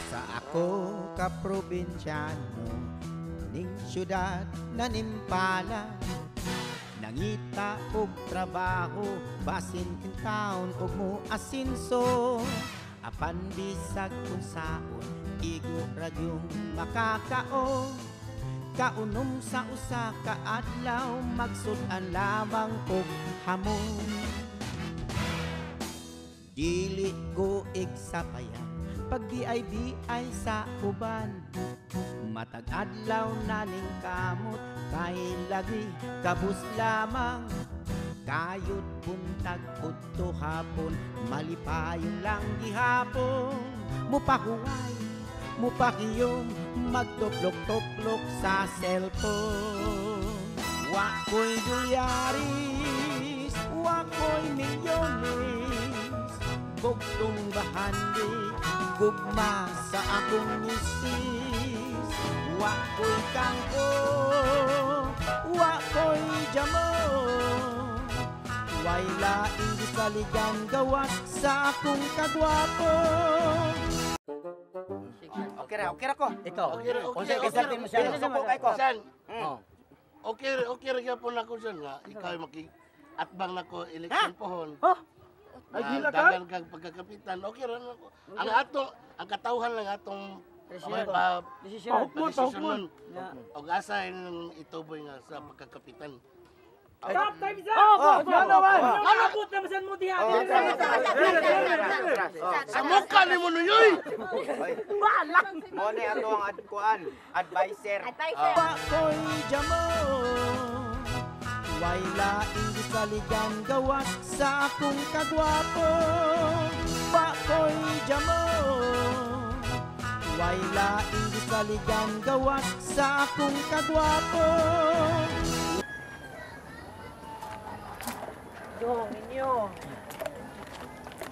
Sa ako ka probinsyano ning syudad na nimpala, nangita og trabaho basin in town og mo asinso. Apan bisag unsaon igo ra gyung makakaon. Kaunom sa usa ka adlaw magsud-an lamang og hamon. Dili ko igsapayan pag BIBI sa uban. Matag adlaw na ning kamot kay lagi kabus lamang. Kayod buntag udto hapon malipayon lang gihapon. Mupahuway, mupakiyom, magtuplok-tuplok sa cellphone. Wa ko'y dolyaris, wa ko'y milyones, bugtong bahandi, gugma sa akong misis. Wa ko'y kangko, wa ko'y jamo, way laing gisaligan gawas sa akong kagwapo. Okay ra ko. Ikaw. Okay ra, okay, Unsa okay. gisulti mo siya? Suko kay ko. San? Okay ra gyapon ako san nga ikaw maki atbang nako election pohon. Ha? Ay, gila ka? Dagan kag pagkakapitan. Okay ra nako. Ang atong ang katawhan lang atong Desisyon. Pahukmon, pahukmon. Og asa yung ituboy nga sa pagkakapitan. Stop time isa! Oh, naman. Abot na masan mo diha. Sa mukha ni mo nuyoy! Mo ni ato ang kuan, advisor. Advisor. Wa ko'y jamo, way laing gisaligan gawas sa akong kagwapo. Wa ko'y jamo, way laing gisaligan gawas sa akong kagwapo. Dong, ninyo.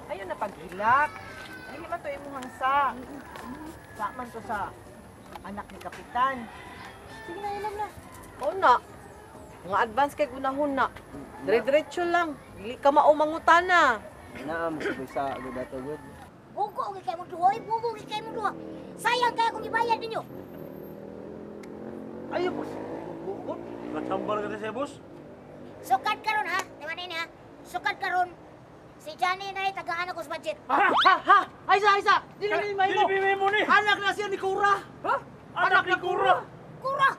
Ayun na paghilak. Dili man to imuhang sa. Sa man to sa anak ni Kapitan. Sige na, ilam na. Oo na. Mga advance kay gunahon na. Dire-diretso lang. Dili ka mao mangutana. Naam sa gudato gud. Bugo gi kay mo duha, oy, bugo gi kay mo duha. Sayang kay akong ibayad ninyo. Ayo boss. Bugot. Katambar ka siya, boss. Sukad karon ha, di ba nini ha? Sukad karon. Si Johnny na tagaan ako sa budget. Ha? Ha ha. Ay sa, ay sa. Dili ni may mo. Dili mo ni. Anak na siya ni Kura. Ha? Anak ni Kura. Kura,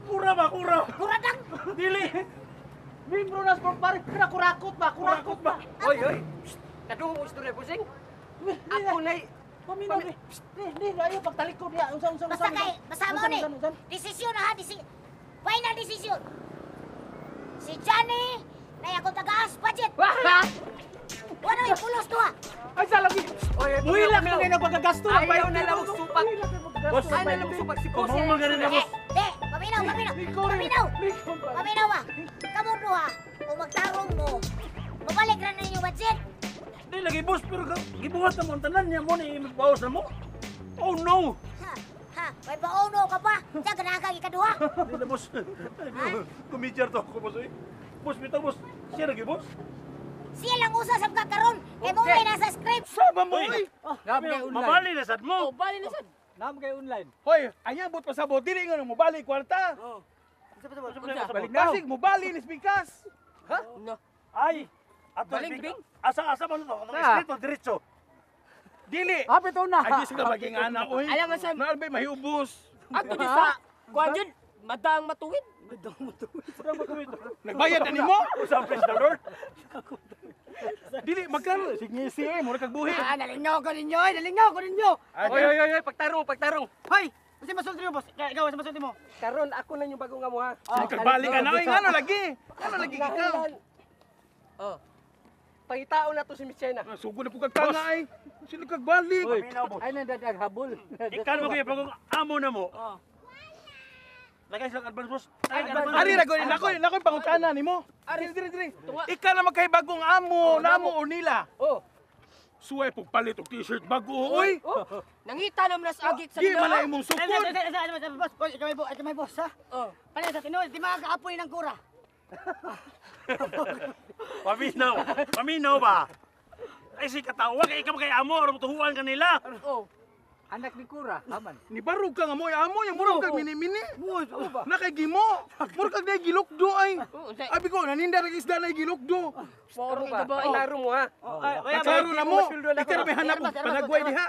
Kura ba, Kura? kura dang. Dili. Membro na sport pare. Kura kurakot ba? Kurakot ba? Oy, oy. Kadungog mo istorya, busing. Ako na'y Paminaw ni. Ni, ni, ayo pagtalikod niya. Unsa unsa Basta unsa. kay, basta mo ni. Desisyon na ha, final decision. Si Johnny na akong tagaas budget. Ha? Wala yung pulos duha. Ay sa lagi. Oy, oy, Muhilak na kayo nagpagagasto. Ayaw na lang supak. Boss, Ayaw na lang supak si boss. Kung magaling na, Eh, boss. di, paminaw, paminaw. Paminaw. Paminaw ba? Kamu duha, kung magtarong mo, mabalik ra na inyong budget. Di lagi, boss, pero gibuhat na mo ang tanan niya mo ni magbawas na mo. Oh no! Ha, ha, may pauno ka pa. Diyan, ganahan ka ikaduha. Di na, boss. Kumidyar to ako, boss. Eh. Boss, bitaw, boss. Siya lagi, boss. Siya lang usa sa karon. Kay mo may nasa script. Sama mo, oy. Naam kay online. Mabali na sad mo. Oh, bali na sad. Naam kay online. Hoy, anya but pasabot dili nga mo bali kwarta. Balik na. Basig mo bali ni Spikas. Ha? No. Ay, ato Baling, bing. Asa asa man to? Atong street o diretso. Dili. Hapit na. Ay di sila maging ana oy. Ayaw man sa- Naalbay mahiubos. Ato di sa kuan jud, madaang matuwid. Nagbayad na nimo? Usap praise the Lord. Dili magklaro sige si eh mura kag buhi. Ah, nalingaw ko ninyo, ay, nalingaw ko ninyo. Oy Oy, oy, oy, pagtarong, pagtarong. Hoy, unsa masulti mo boss? Ikaw unsa masulti mo? Karon ako na yung bagong amo ha. Sige kagbali ka na oy ngano lagi. Ngano lagi ikaw. Oh. Pangitaon na to si Miss China. Sugo na po kag tanga ay. Sino kagbalik? Ay nandadag habol. Ikan mo kayo bagong amo na mo. Lagay silang advance, boss. Ay, advance. Ari ra gud nako nako pangutana nimo. Ari diri diri. Ikaw na magkay bagong amo, namo o nila. Oh. Suway pug palit og t-shirt bago oy. Nangita naman na sa agit sa Di man na imong sukod. Boss, boss, ikaw may boss, ikaw may boss, ha? Oh. Palit sa tinuod, di makakaapoy ng kura. Paminaw. Paminaw ba? Ay si katawa kay ikaw kay amo aron tuhuan kanila. Oh. Anak ni Kura, aman. Ni barog ka nga mo amo yang murag kag mini-mini. Na kay gimo. Murag kag nay gilukdo ay. Abi ko naninda ra isda nay gilukdo. Moro ba? Klaro mo ha. Klaro na mo. Ikaw may hanap og panagway diha.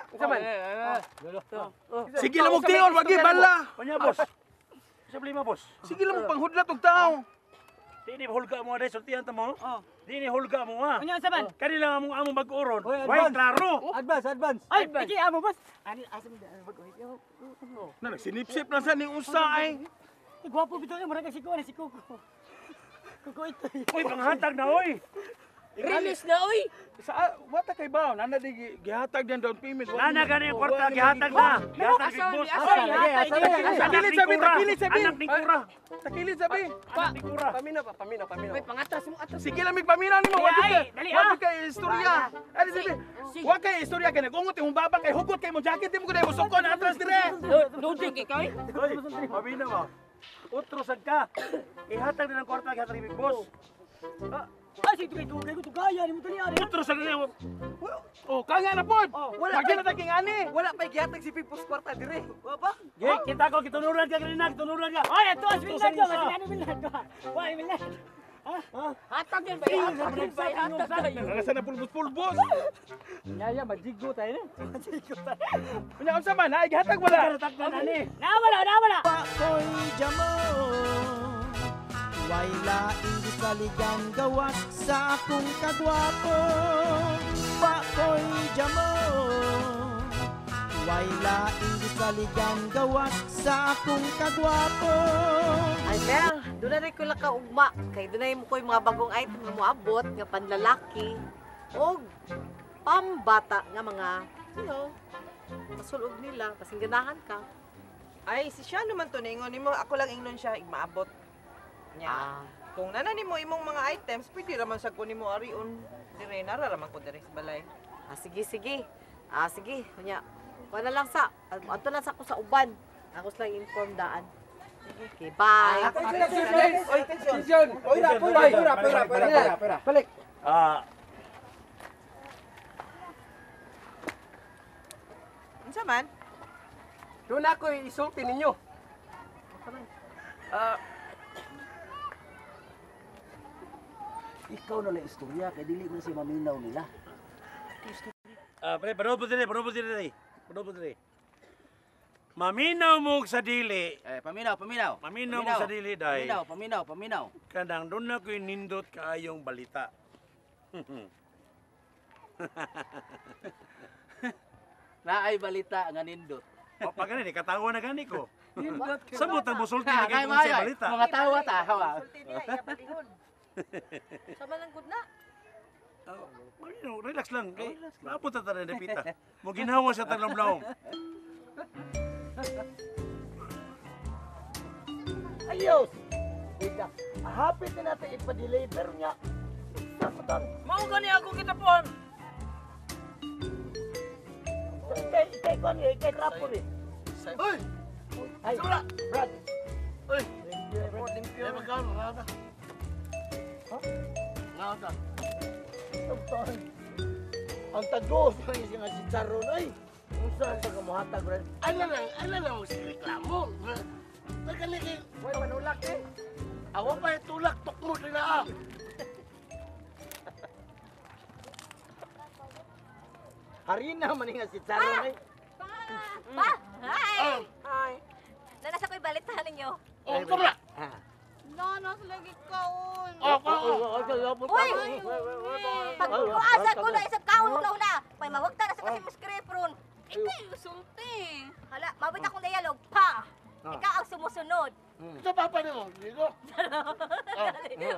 Sige lang og tiol, wagi bala. Unya boss. Sa problema boss. Sige lang mo panghudlat og tao. Di ni hulga mo dai sultihan ta mo. Di ni hulga mo ha. Unya unsa man? Kanila among among bag-oron. Way klaro. Advance, advance. Ay, iki amo boss. Ani asa mo bago. Na nagsinipsip na sa ning usa ay. Gwapo bitaw kay murag si Kuko, si Kuko. Kuko ito. Uy panghatag na oy. Release na oy. Sa wata kay ba nana di gihatag diyan down payment. Nana gani ang kwarta gihatag na. Gihatag big boss. Takilid sabi, takilid sabi. Anak ni Kura. Takilid sabi. Anak ni Kura. Paminaw pa, paminaw, paminaw. Uy, pangatras mo atras. Sige lang migpaminaw nimo, wa kay wa kay istorya. Ali sabi, wa kay istorya kay nagungot imong baba kay hugot kay mo jacket di mo kuday mo sukon atras dire. Loading ikaw eh. Oy, paminaw ba? Otro sad ka. Ihatag na ng kwarta gihatag ni big boss. Ay, sige, tugay, tugay, tugay, tugay, mo tali, ari. Otro sad niya. Oh, kanga na pod. Wala na taging ani. Wala pa gihatag si Pipos kwarta dire. Wa ba? Ge, kita ko kitunuran ka kanina, kitunuran ka. Ay, ato as Milad ko, mas ano Milad ko. Why Milad? Hatag yan ba? Hatag yan ba? Hatag yan. Nasa na pulbos-pulbos. Yaya, majigo tayo na. Majigo tayo. Unya unsa man, ay gihatag wala. Nawala, nawala. Pakoy jamo. Way laing gisaligan gawas sa akong kagwapo. Pakoy jamo. Way laing gisaligan gawas sa akong kagwapo. Ay, Mel, doon na rin ko lang kaugma. Kay doon na mo ko yung mga bagong item na moabot nga panlalaki o pambata nga mga, you know, pasulog nila, kasing ganahan ka. Ay, si siya naman to, naingon nimo, ako lang ingnon siya, igmaabot. Nya. Ah. Kung nana nimo imong mga items, pwede raman sa kunin mo arion. Dire, nara raman ko dire sa balay. Ah, sige, sige. Ah, sige. Kunya, kuha na lang sa, ato lang sa ako sa uban. Ako lang inform daan. Okay, bye. Attention. Pera, pera. Balik. Ah, Unsa man? Doon ako isulti ninyo. Ikaw na lang istorya, kay dili man si maminaw nila. Pre, panood po dire, panood po dire. Maminaw mo sa dili. Eh, paminaw, paminaw. Maminaw mo sa dili, day. Paminaw, paminaw, paminaw. Kanang doon na ko'y nindot kaayong balita. Naay balita nga nindot. O, pag ganun, katawa na gani ko. Samot ang musulti na kayo kung sa balita. Mga tawa, tawa. Sulti niya, iya balihon. Sama lang gud na. Marino, relax lang. Kay, maabot na tayo na pita. Mo ginawa sa tanong-laong. Ayos! Wait lang. Hapit na natin ipa-deliver niya. Sakutan. Mao gani ako kitapuan. Ikay, ikay, ikay, ikay, rapor eh. Uy! Ay, Brad. Uy! Eh, magkano? Ngata. Ngata. Ang tagos ng isang nga si Charon ay. Kung saan sa kamuhatag, Brad? Ano lang si reklamo? Nagkali kay... Way manulak eh. Awa pa yung tulak, tukmo sila ah. Harina man nga si Charon ay. Pa! Hi! Hi. Nanasa ko'y balita ninyo. Oh, kamla! No, no, lagi kaon. Oh, oh, oh. Uy! Pagkuasa ko na isang kaon mo na. May mawagta na sa kasi mo script ron. Ikaw yung sulti. Hala, mawit akong dialog. Pa! Ikaw ang sumusunod. Sa papa nimo, dito.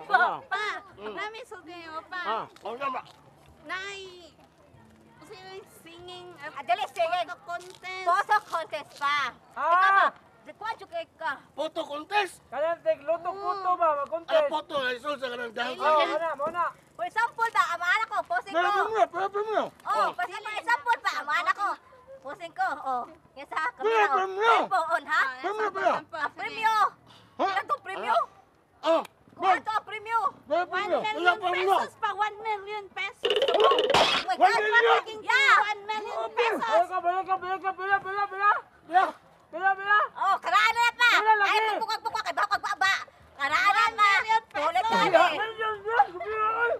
Pa! Pa, namin sulti niyo pa. Oh, kamla. Nay, sino yung singing at Dali, singing. photo contest. Photo contest pa. Ikaw ba? Kwadyo kay ka. Photo contest. Kanang tig lutong puto ba mag-contest. Ah, photo ay sul sa kanang dahil. Oh, ana, mo na. For example ba, ang anak ko, posing ko. Premio, Oh, for example ba, ang anak ko. Posing ko, oh. Nga sa kamera. Premyo on ha? Premyo, premyo. Premyo. Ilan tong premyo? Oh. Kuha to ang premyo. 1 million pesos pa, 1 million pesos. Oh my God, 1 million? Yeah. 1 million pesos. Balik ka, pila. Pila. Oh, karaan na pa. Wala lagi. Ay, pagbukag-bukag kay baka pagbaba. Karaan na pa. Tulit ka Iya. Million yan,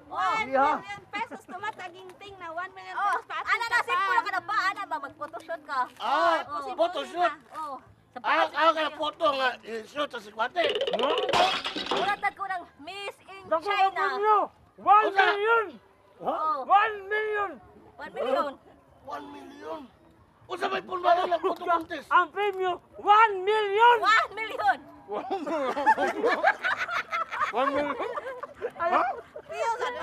Oh. 1 million pesos tumataginting na 1 million Oh, pesos pa. ana na simple ka na pa, ana ba mag-photoshoot ka. Ah, photoshoot. Oh. Sa Ah, kaya photo nga i-shoot sa sikwate. Ulatag ko ng Miss in Dako ang China. premyo. 1 million. Oh, 1 million. 1 million. 1 million. Unsa may pulmanan ng photo contest? Ang premyo 1 million. 1 million. 1 million? Ha? Tiyo ka na?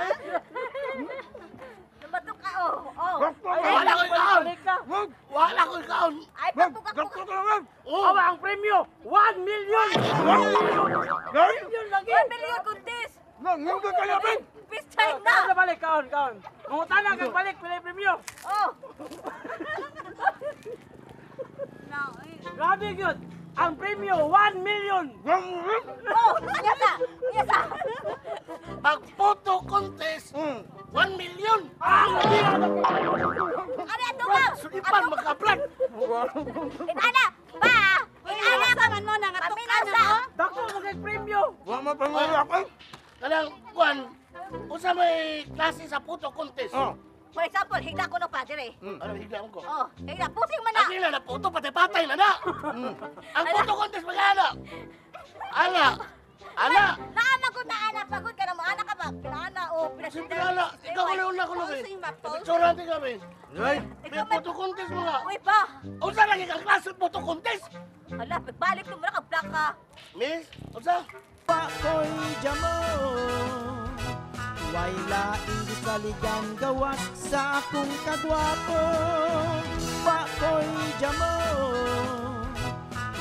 Namatok ka, oh. Oh. Wala ko ikaon. Wala ko ikaon. Ay, pagbukag-bukag. Oh. Awa ang premyo 1 million. 1 million lagi. 1 million contest. Nangungga ka na, Ben! Miss China. Kaon na balik, kaon. Mangutana kang balik pila premyo. Oh. Grabe gyud. Ang premyo 1 million. Oh, yasa. Yasa. Pag photo contest, 1 million. Ah, Ano ato ba? Sulipan makabrad. Inana, pa. Inana ka man mo na nga Paminaw sa. Dako mo kay premyo. Wa man pa. Kanang kuan, unsa may klase sa photo contest? Oh. For example, higda ko no pa dire. Ano higda ko? Oh, higda pusing man na. Ang ina na photo patay-patay na na. Ang photo contest magana. Ana. Ana. Naa magud na ana pagod ka na mo ana ka ba? Pinaana o pina. Simple ana, ikaw ko na ko na. Posing ba, posing? Picture natin kami. Ay, May photo contest mo nga. Uy pa. Unsa lagi kang klase photo contest? Hala, pagbalik mo na ka black ka. Miss, unsa? Wa ko'y jamo. Way laing gisaligan gawas sa akong kagwapo. Wa ko'y jamo.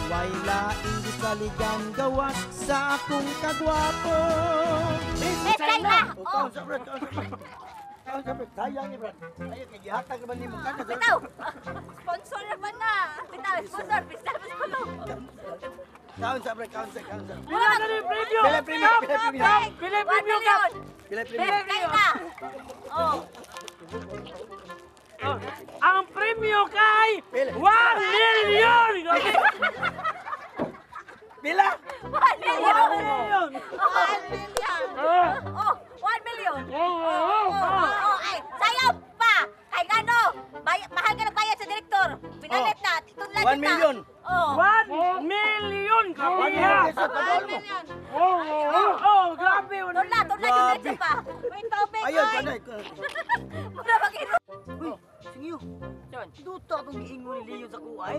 Way laing gisaligan gawas sa akong kagwapo. Miss China. Oh, Kaon sa brad, kaon sa brad. Kaon sa brad, sayang ni brad. Ay, kay gihatag naman nimo kana. bitaw. Sponsor na ba na? Bitaw, sponsor, bitaw, sponsor. Kaon sa brad, kaon sa, kaon sa. Pila na ni premyo. Pila premyo, pila premyo. Pila 1 premyo ka. million. Pila premyo. Miss China. Oh. Ang premyo kay Pila. 1 million. Pila? 1 million. Million. 1 million. Oh, 1 million. Oh, Oh, ay, sayaw pa. Kay ngano? Mahal ka nagbayad sa direktor. Pinalit na, tunlan 1 million. Oh. 1 million ka 1 million pesos, padol 1 mo. million. Oh, grabe. Tunla, tunla yung diretso pa. May tubig, Ayun, oy. kanay. Mura mag-iro. Uy, singiyo. Duto akong giingon ni Leon sa kuay.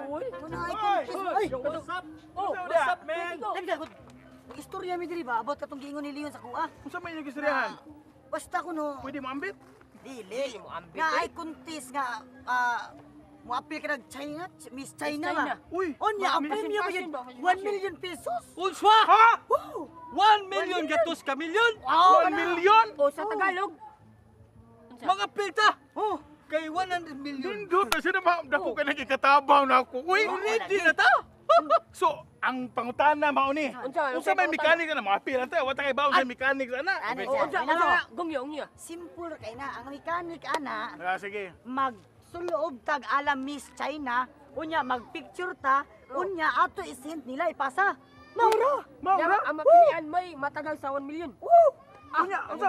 Uy, muna ay contest. Ay, what's up? Oh, what's up, man? Istorya mi diri ba about katong giingon ni Leon sa kuha? Unsa may inyong istoryahan? Basta kuno. Pwede mo ambit? Dili. Nga ay contest nga moapil ka nag China, Miss China ba? Uy, Onya, ang premyo ba yun? 1 million pesos? Unswa? Ha? Woo! 1 million gatos ka million? 1 million? O sa Tagalog. Mga pilta! Oh, Kay 100 million. Nindot na siya na dako ka nagkikatabaw na ako. Uy, Ready na ta? So, ang pangutana mao ni. Unsa may mechanic na mga apil ante, wa ta kay baon sa mechanics ana. Ano Unsa, siya? unsa, gongyo, gongyo. Simple ra kay na ang mechanic ana Ah, sige. magsuloob tag ala Miss China, unya magpicture ta, unya ato isend nila ipasa. Maura. Maura. Ang mapilian may matagal sa 1 million. Unya, unsa?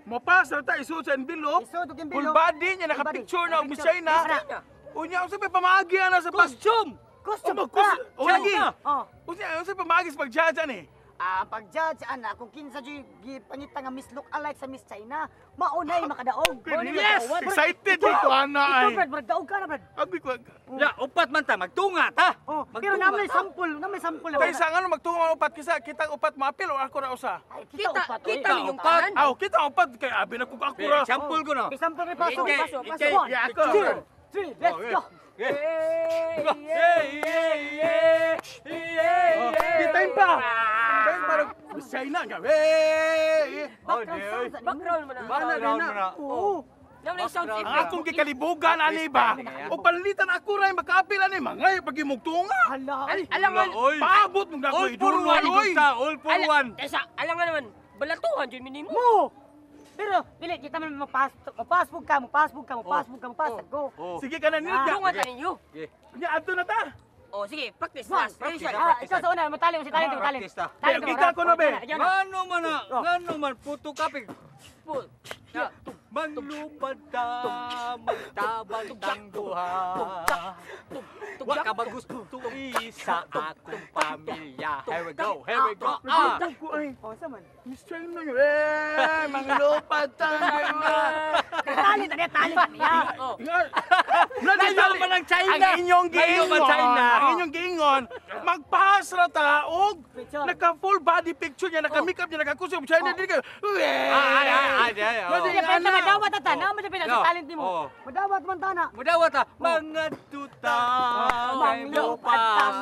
Mapasa ta isud sa envelope. Isud og Full envelope. body niya naka-picture na og Miss China. Ana. Unya, unsa may pamaagi ana sa Costume! Costume. Oh, mag- Oh, lagi. Oh. Unsa unsa pamaagi sa pag-judge ani? Ah, pag-judge ana kung kinsa jud gipangita nga Miss Look Alike sa Miss China, maunay makadaog. Yes! Excited ko ana Ikaw ay. Brad, brad, daog ka na Brad. Agbi ko. Ya, upat man ta, magtunga ta. Oh, pero Magtunga na may ta. sample, na may sample. Kay sa ngano magtunga man upat kisa kitang upat maapil o ako ra usa. Ay, kita upat. oy. Kita ninyong tanan. Aw, kita upat kay abi na kog ako ra. Example ko no. Example ni pasok, Ikay, pasok, ikay. pasok. One, Yeah, ako. two, three, let's Okay. go. Di time pa. Time para China nga. Hey! Background mo na. Bana na. Oo. Ang akong gikalibugan ani ba? O panlitan ako ra makaapil ani mangay pag imong tunga. Hala. Alangan. Paabot mong All nakoy for dulo one, oy. All for one. Esa, alangan naman. Balatuhan jud minimo. Mo. Pero dili kita man mapas mapasbog ka, mapasbog ka, mapasbog ka, mapasbog go. Sige ka na nila. Tunga ta ninyo. Nya adto na ta. Oh, sige, practice last. Ah, ikaw sa una, matali mo si talent, talent. Pero kita ko na be. Ngano man na, ngano man puto kape. Manglupad ta, magtabal tang duha. Wa ka ba gusto isa akong pamilya? Here we go, here we go. Ah! Oh, sa man. Miss China yun. Eh, manglupad ta. Talent na niya, talent na niya. Layo man ang China. Ang inyong Layo giingon, man China. ang inyong giingon, magpass ra ta og naka full body picture niya, naka makeup niya, naka kusog China dili kayo. Ay, ay, ay, ay. Sige, pero madawat ta, naman siya pinasa talent nimo. Madawat man ta na. Mudawat ta, mga tuta, manglupad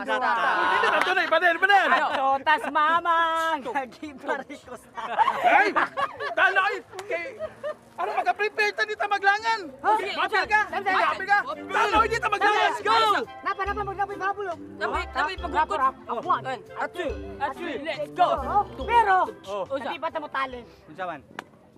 na ta. Dili na to na ipader, ipader. Totas mamang, nagiparikos ta. Ay! Tala ay kay ano maka-prepare ta dito maglangan. Mapil ka. Mapil ka. Tala ay dito maglangan. Let's go. Napa napa maglapit habol. Napay, napay pagukod. One, two, three, let's go. Pero, hindi pa ta mo talent. Unsa man?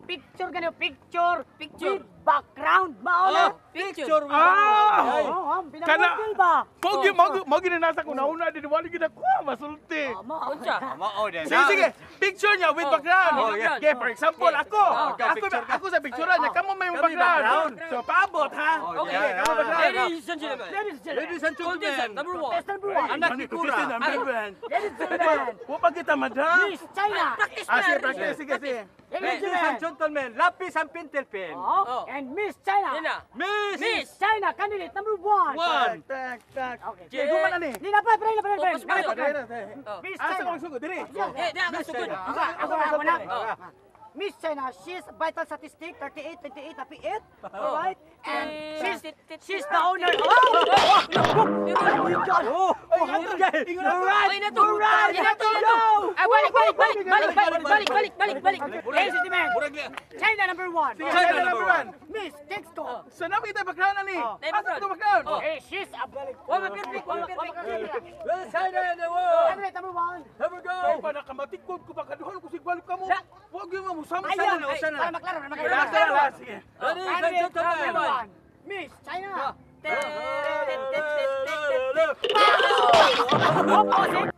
Picture ganyo, picture. Picture. With background. Mauna. Picture. Ah! Oo, pinamodel ba? Mogi mogi mogi na nasa kuna-una di wala gid ako masulti. Unsa? Mao din. Sige, sige. Picture niya with background. Oh, yeah. Okay, for example, ako. Okay, Ako sa picture niya, kamo may background. So, paabot, ha? Okay. Kamo background. Ladies and gentlemen. Ladies and gentlemen. Ladies and gentlemen. Contestant number 1. Contestant number 1. Anak ni Kura. Ladies and gentlemen. Wa pa kita, madam. Miss China. Practice Ah, na. sige, practice. Sige, sige. Ladies Ladies and gentlemen, lapis ang pentel pen. Oh, and Miss China. China. Miss Miss China candidate number 1. One. Tak, tak. Okay. Okay, guman ani. Di na pa, pre, na pre, pre. Oh, pas- Miss Asa China. kong sugod diri? Eh, di ako sugod. Ako na, ako na. Miss China, she's vital statistic 38, 28, 38. All right? And she's the owner. Oh! Oh my God! Oh, Ay, na to. Ay, na to, na to. Ah, balik, balik, balik, balik, balik, balik, balik, balik, balik. Ladies and gentlemen, China number 1. Sige, China number 1. Miss Texco. So, na kita background ani. Nay, Asa background. to background? Oh. Hey, she's a balik. Wa ma perfect, wa ma perfect. Well, China in the world. Candidate number 1. Here we go. Ay, pa nakamatikod ko ba kaduhal ko sigwalo ka mo. Wag yung mo Ayun, na, usa na. Para maklaro, para maklaro. Last na, last. Sige. Ladies and Candidate number gentlemen. 1. Miss China. Opposite.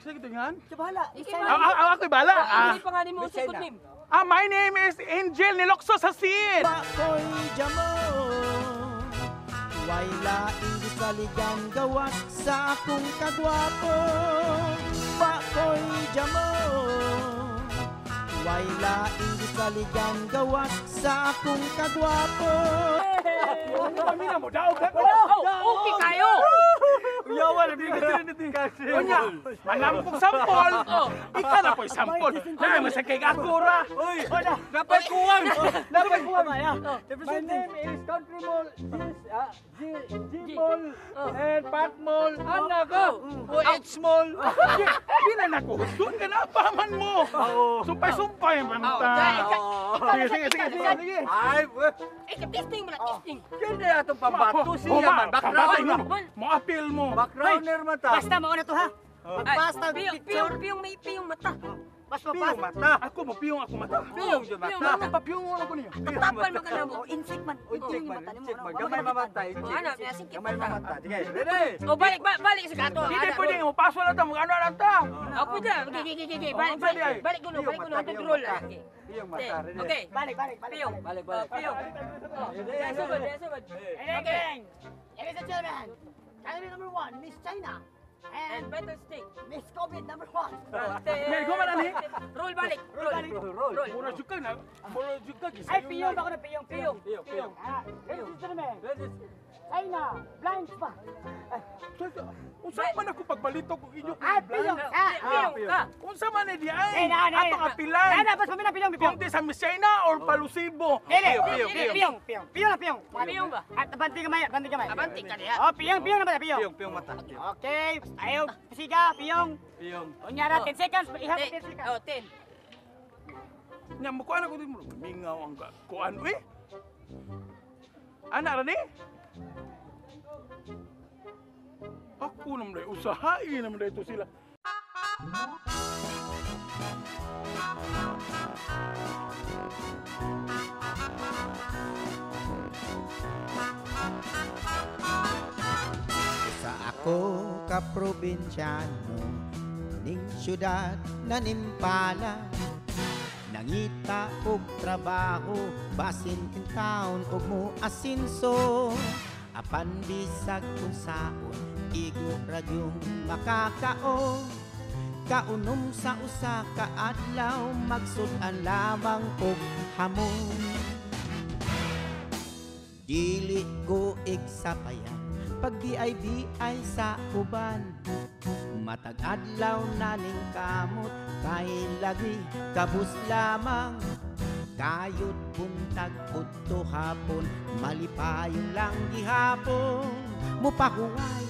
Sige, tingan. Bahala. Miss China. Ah, ako'y bahala. Hindi pa nga nimo second name. Ah, my name is Angel Nilokso Sasin. Pakoy jamo. Way laing gisaligan gawas sa akong kagwapo. Pakoy jamo. Way laing gisaligan gawas sa akong kagwapo. Pamina mo, daog ka. Oh, okay kayo. Yawa na, dili ka Unya, manampong sampol. Ika na po'y sampol. Na, masakay ka ako ra. Uy, napay kuwang. Napay kuwang. My name is Country Mall, G, G Mall, and Park Mall. Anak ko. O H Mall. Di na nakuhuston ka na, paman mo. Sumpay-sumpay, manta. Sige, sige, sige, sige, sige. Ay, Eh, testing mo na, testing. Kaya atong pambato siya man. Background. Mo-appeal mo. Backgrounder man ta. Basta mauna to ha. Basta picture. Piyong may piyong mata. Basta piyong mata. Ako mo piyong ako mata. Piyong jud mata. Papiyong ako niyo. Tapan man ka na mo. Oh, insect man. Insect man. Insect man. Gamay mamata. Oh, ana, singkit Gamay mamata. Sige, ready. Oh, balik, balik sa kato. Hindi pwede mo paso na ta, ano na ta. Oh, pwede. Okay, okay, okay. Balik, balik, balik kuno, balik kuno. Hantong roll. Okay. Piyong mata, ready. Okay. Balik, balik, balik. Piyong. Balik, balik. Piyong. Sugod, sugod. Okay. Ladies and gentlemen, candidate number 1, Miss China. And battle stick. Miss COVID number 1. May guman ani. Roll balik. Roll. Roll. Mura jud ka na. Mura jud ka Ay, piyong ako na piyong, piyong. Piyong, piyong. Ladies and gentlemen. Ladies. China, blind spot. Unsa man ako pagbalito kung inyo Ah, piyong. Ah, piyong. Unsa man ni di ay? Eh, na, na, Atong na. apilan. Na, na, basta pamina, piyong, piyong. Kung di sa Miss China or Palusibo. Dili, piyong, piyong. Piyong na piyong. Piyong ba? At abanti kamay, abanti kamay. Abanti ka diha. Oh, piyong, piyong na ba? Piyong. Piyong, piyong mata. Okay, ayaw, siga, piyong. Piyong. Unya ra, 10 seconds, ihap 10 seconds. Oh, 10. Nya mo kuan ako di mo. Mingaw ang kuan uy. Ana ra ni? Ako naman dahil usahain naman dahil ito sila. Sa ako ka probinsyano ning syudad na nimpala, nangita og trabaho basin in town og mo asinso, apan bisag unsaon igo ra gyung makakaon. Kaunom sa usa ka adlaw magsud-an lamang og hamon. Dili ko igsapayan pag BIBI sa uban, matag adlaw na ning kamot kay lagi kabus lamang. Kayot buntag udto hapon malipayon lang gihapon, mupahuway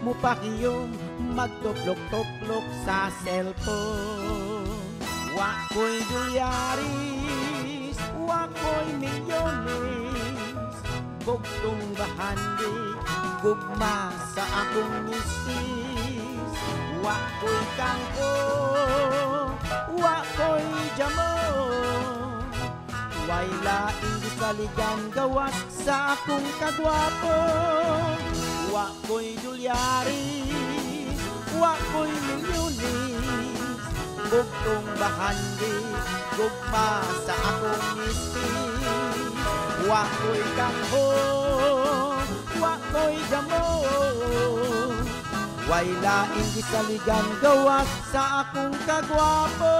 mupakiyom magtuplok-tuplok sa cellphone. Wa ko'y dolyaris, wa ko'y milyones, bugtong bahandi gugma sa akong misis. Wa ko'y kangko, wa ko'y jamon, way laing gisaligan gawas sa akong kagwapo. Wa ko'y dolyaris, wa ko'y milyones, bugtong bahandi gugma sa akong misis. Wa ko'y kangho, wa ko'y jamon, way laing gisaligan gawas sa akong kagwapo.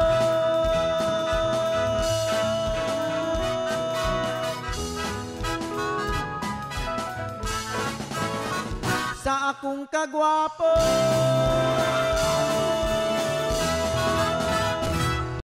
Sa akong kagwapo.